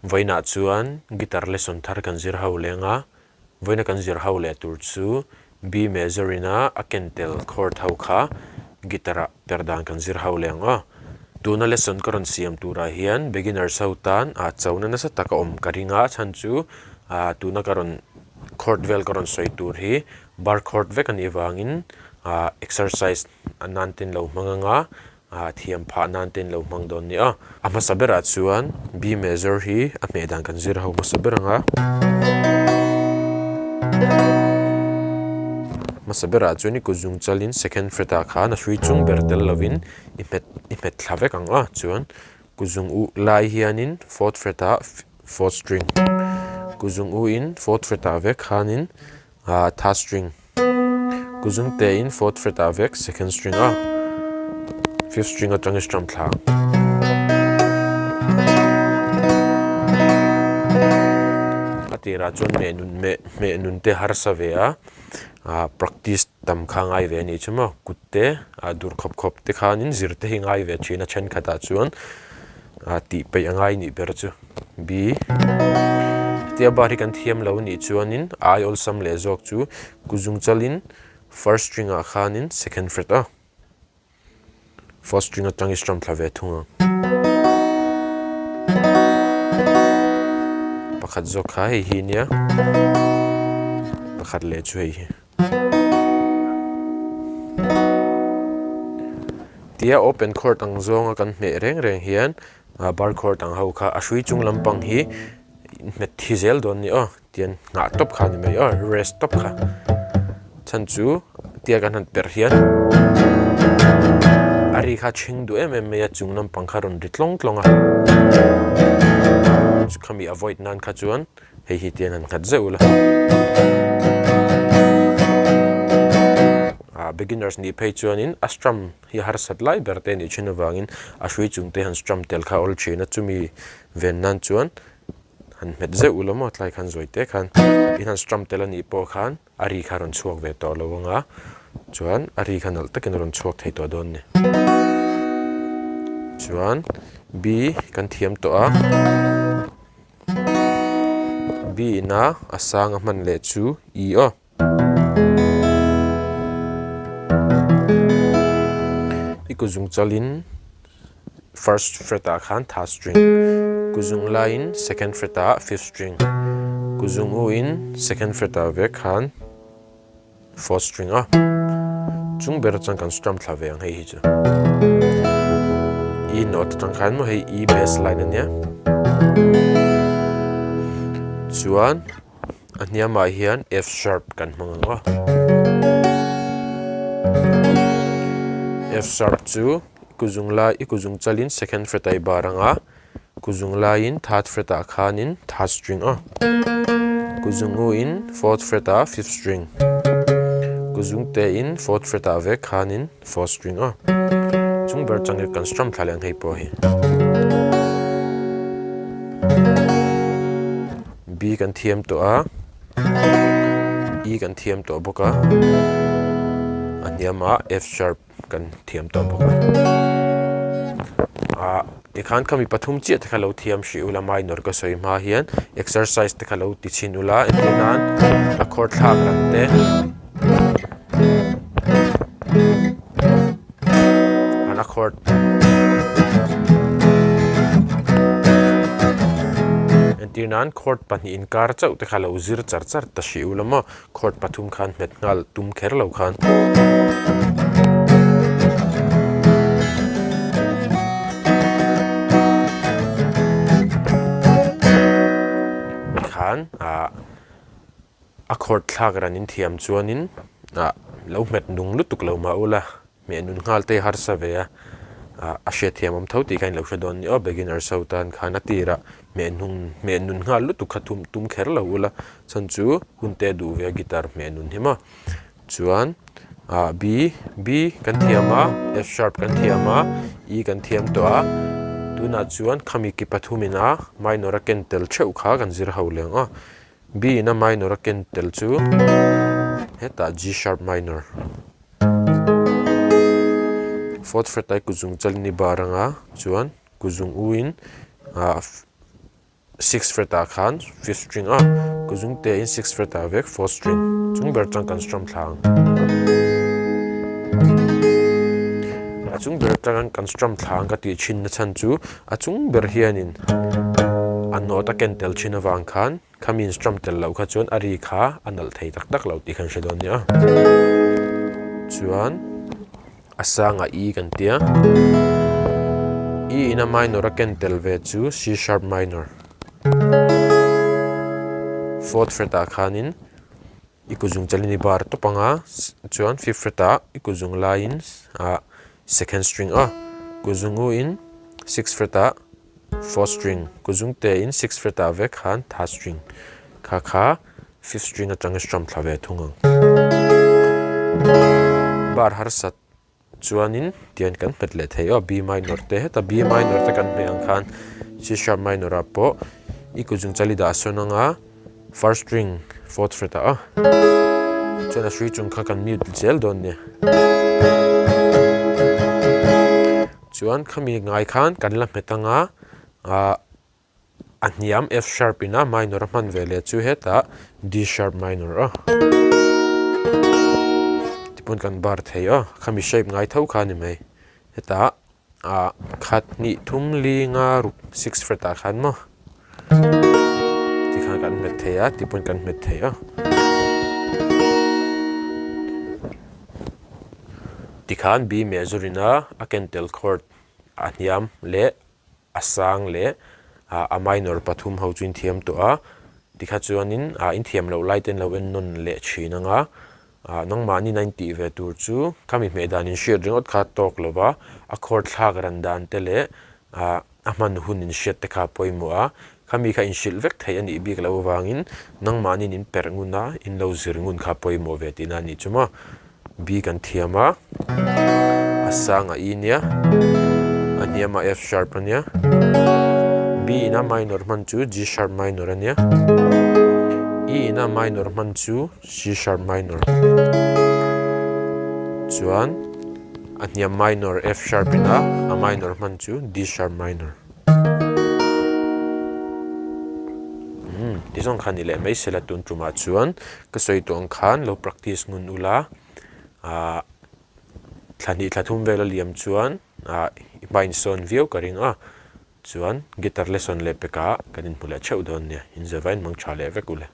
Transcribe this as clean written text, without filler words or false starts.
Vawiinah chuan guitar lesson thar kan zir ho leng a, vawiina kan zir ho leh tur chu B major ina a ken tel chord ho kha guitar ah per dan kan zir ho leng a. Tuna lesson ka rawn siam turah hian beginners ho tan ah chona nasa tak a awm ka ring a, chhan chu ah tuna ka rawn chord vel ka rawn sawi tur hi bar chord vek a nih vangin ah exercise a nan ten lo hmang anga Ah thiam phah nan te in lo hmang dawn nia. A hmasa berah chuan B major hi a hmeh dan kan zir ho hmasa ber ang a. Hmasa berah chuan i kut zung chalin second fret ah khan a hrui chung ber tel lovin i hmet i hmet thla vek ang a. Chuan kut zung u lai hianin fourth fret ah fourth string kut zung u in fourth fret ah vek khanin ah third string kut zung te in fourth fret ah vek second string a fifth string atangin strum thla a tirah chuan meh nun meh meh nun te harsa ve a ah practice tam kha ngai ve a nih chu maw kut te ah dur khawp khawp te khanin zir te hi ngai ve thin a thenkhatah chuan ah tih peih a ngai nih ber chu. B Hetia bar hi kan thiam lo nih chuanin ai awlsam leh zawk chu kuzung chalin first string ah khanin second fret a fourth string atang i strum thla ve thung ang. Pakhat zawk kha hei hi nia pakhat leh chu hei hi. Tia open chord ang zawnga kan hmeh reng reng hian ah bar chord ang ho kha a hrui chung lampang hi hmet thi zel dawn ni aw tian nghah tawp kha a ni mai aw rest tawp kha chhan chu tia kan han perh hian a ri kha chhing duh em em mai a chung lampang kha rawn ri tlawng tlawng a khami avoid nan kha chuan. Hei hi tian han nghat zeuh ula. Ah beginners nih phei chuanin a strum hi harsat lai ber te nih thin avangin a hrui chung te han strum tel kha a awl thin a chumi ven nan chuan han hmet zeuh ula maw tlai khan zawi te khan in han strum tel a nih pawh khan a ri kha rawn chhuak ve tawh lo ang a chuan a ri kha nalh takin a rawn chhuak thei tawh dawn a ni. Chuan B kan thiam tawh a. B ina a sang a hman leh chu E aw. I kuzung chalin first fret ah khan third string, kuzung laiin second fret ah fifth string, kuzung u in second fret ah vek khan fourth string a. Chung ber atang kan strum thla ve ang hei hi chu. E note atang khan maw hei E bass line ania. Chuan a hniamah hian F sharp kan hmang ang aw. F sharp chu kuzung lai i kuzung chalin second fret a i bar ang a. Kuzung laiin third fret ah khanin third string a, kuzung u in fourth fret ah fifth string, kuzung te in fourth fret ah vek khanin fourth string a, chung ber changel kan strum thla leh ang hei pawh hi. B kan thiam tawh a, E kan thiam tawh bawk a, a hniamah F sharp. kan thiam tawh bawk a ah tikhan khami pathum chiah te kha lo thiam hrih ula minor ka sawi hma hian exercise te kha lo ti chhin ula entir nan a khawr thlak ran te an a khawr entir nan chord pahnih inkar chauh te kha lo zir char char ta hrih ula maw. Chord pathum khan hmet nghal tum kher lo khan. Khan ah a chord thlak ran in thiam chuanin ah lo hmet nung lutuk lo mah ula hmeh nun nghal te harsa ve a ah a hriatthiam awm tho tih kha in lo hre dawn ni aw beginners ho tan khan a tirah hmeh hnung hmeh nun nghal lutuk kha thum tum kher lo ula chhan chu hun te duh ve a guitar hmeh nun hi maw chuan ah B B kan thiam a F sharp kan thiam a E kan thiam tawh a tunah chuan khami ki pathum in a minor a ken tel theuh kha kan zir ho leh ang aw B in a minor a ken tel chu hetah G sharp minor. Fourth fret ai kuzung chal ni bar anga chuan kuzung u in ah. Sixth fret ah khan fifth string a, kuzung te in sixth fret ah vek fourth string chung ber atang kan strum thla ang. A chung ber atang kan strum thla ang ka tih thin na chhan chu a chung ber hianin a note a ken tel thin avang khan khami in strum tel loh kha chuan a ri kha a nalh thei tak tak lo tih khan hre dawn nia. Chuan. A sangah E kan ti a, E in a minor a ken tel ve chu C sharp minor. Fourth fret ah khanin i kuzung chalin i bar tawp ang a, chuan fifth fret ah i kuzung laiin ah second string a, kuzung u in sixth fret ah fourth string, kuzung te in sixth fret ah vek khan third string kha kha Fifth string atanga strum thla ve thung ang. Bar harsat chuanin tian kan hmet leh thei aw B minor te heta B minor te kan hmeh ang khan C sharp minor ah pawh i kut zung chali dah sawn anga first string fourth fret ah aw chuan a hrui chung kha kan mute zel dawn nia. Chuan khami ngai khan kan la hmet anga ah A hniam F sharp in a minor a hman ve leh chu hetah D sharp minor a tipawn kan bar thei a khami shape ngai tho kha a ni mai hetah ah khat hnih thum li nga ruk six fret ah khan maw tikhan kan hmet thei a tipawn kan hmet thei a tikhan B major in a a ken tel chord a hniam leh a sang leh a minor pathum ho chu inthiam tawh a tikha chuanin ah inthiam loh lai te an lo en nawn leh thin ang a ah nangmahni na intih ve tur chu khami hmeh dan inhriat ringawt kha tawk lo va a chord thlak ran dan te leh ah a hman hun inhriat te kha a pawimawh a khami kha inhrilh vek theih a nih bik loh avangin nangmahni in perh ngun a in lo zir ngun kha a pawimawh ve tihna a nih chu maw. B kan thiam a, a sang a E nia, a hniam a F sharp a nia, B ina minor hman chu G sharp minor a nia, E ina minor hman chu C sharp minor chuan a hniam minor F sharp ina a minor hman chu D sharp minor. Umm ti zawng kha ni leh mai sela tun tumah chuan ka sawi tawh ang khan lo practice ngun ula ah thla hnih thla thum vel a liam chuan ah i hma insawn viau ka ring a chuan guitar lesson leh pekah kan inhmu leh theuh dawn nia inzavain mang tha leh vek ule.